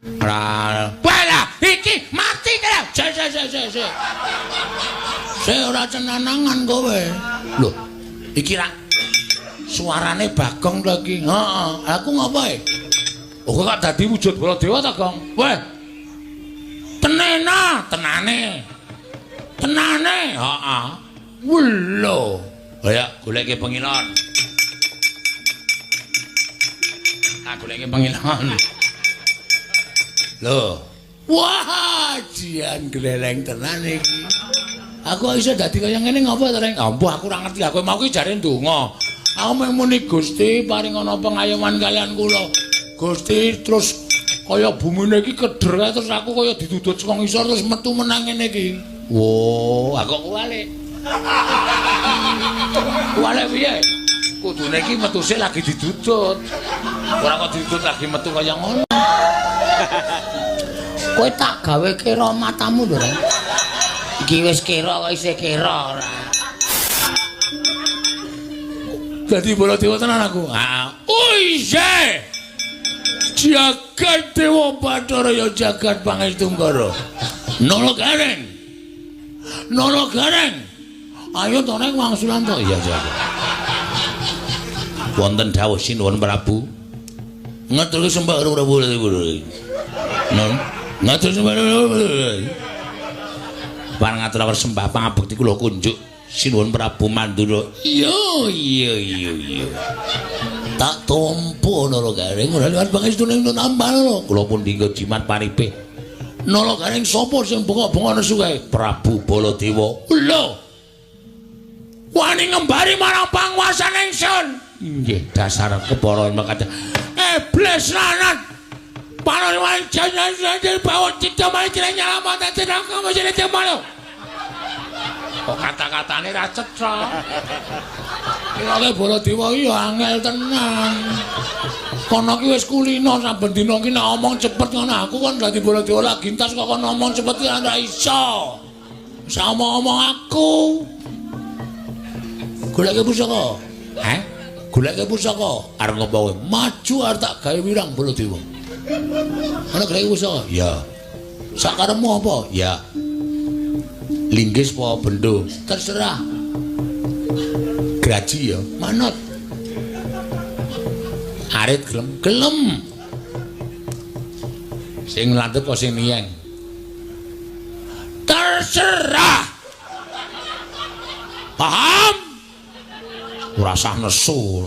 Ora. Walah, iki mati ta. Sik sik sik sik sik. Sik ora cenanangan kowe. Lho, iki rak suarane Bagong to iki. Heeh, aku ngopo e? Oh, kok dadi wujud Baladewa ta, Gong? Weh. Tenena, tenane. Tenane, heeh. Welo. Ayo goleke pengilon. Tak goleke pengilon. Lho. Wah, jian gleleng tenan iki. Aku iso dadi kaya ngene ngopo to, Reng? Ampuh aku ora ngerti. Aku mau ki jare ndonga. Aku mung muni Gusti paring ana pengayoman kalian kula. Gusti terus kaya bumine iki keder kae terus aku kaya didudut saka ngisor terus metu menang ngene iki. Wo, aku kok kuwalik. Kuwalik piye? Kudune iki metu sik lagi didudut. Ora kok didudut lagi metu kaya ngono. Kowe tak gawe kira matamu lho, Reng. Iki wis kira kok isih kira ora. Dadi Baladewa tenan aku. Ha. Oh iya. Jagat Dewa Bathara ya jagat Pangestu Nggara. Nala Gareng. Nala Gareng. Ayo to Reng wangsulan to. Iya, iya. Wonten dawuh Sinuwun Prabu. Ngeterke sembah karo Prabu. Non. Ngatur sembah. Parang ngaturaken sembah pangabekti kula kunjuk Sinuwun Prabu Mandura. Iya, iya, iya, iya. Tak tampa Nala Gareng ora liwat pangestune nambah lho. Kula pun dinggo jimat panipe. Nala Gareng sapa sing bengok-bengok nesu kae? Prabu Baladewa. Lho. Wani ngembari marang panguwasan ingsun. Nggih, dasar kepara mekaten. Iblis lanat. Panon wani jajan bawa cita mari nyalamat jeneng kamu jeneng malu. Kok kata-katane ra cetha. Kirake Baladewa iki ya angel tenan. Kono ki wis kulino saben dina ki nek omong cepet ngono aku kon dadi Baladewa lagi entas kok kon omong cepet ki ora iso. Sama omong aku. Goleke pusaka. Heh? Goleke pusaka. Arep ngopo kowe? Maju arep tak gawe wirang Baladewa. Ana goleke pusaka? Ya. Sakarepmu apa? Ya. Linggis apa bendo? Terserah. Graji ya, manut. Arit gelem, gelem. Sing landhep apa sing niyeng? Terserah. Paham? Ora usah nesu.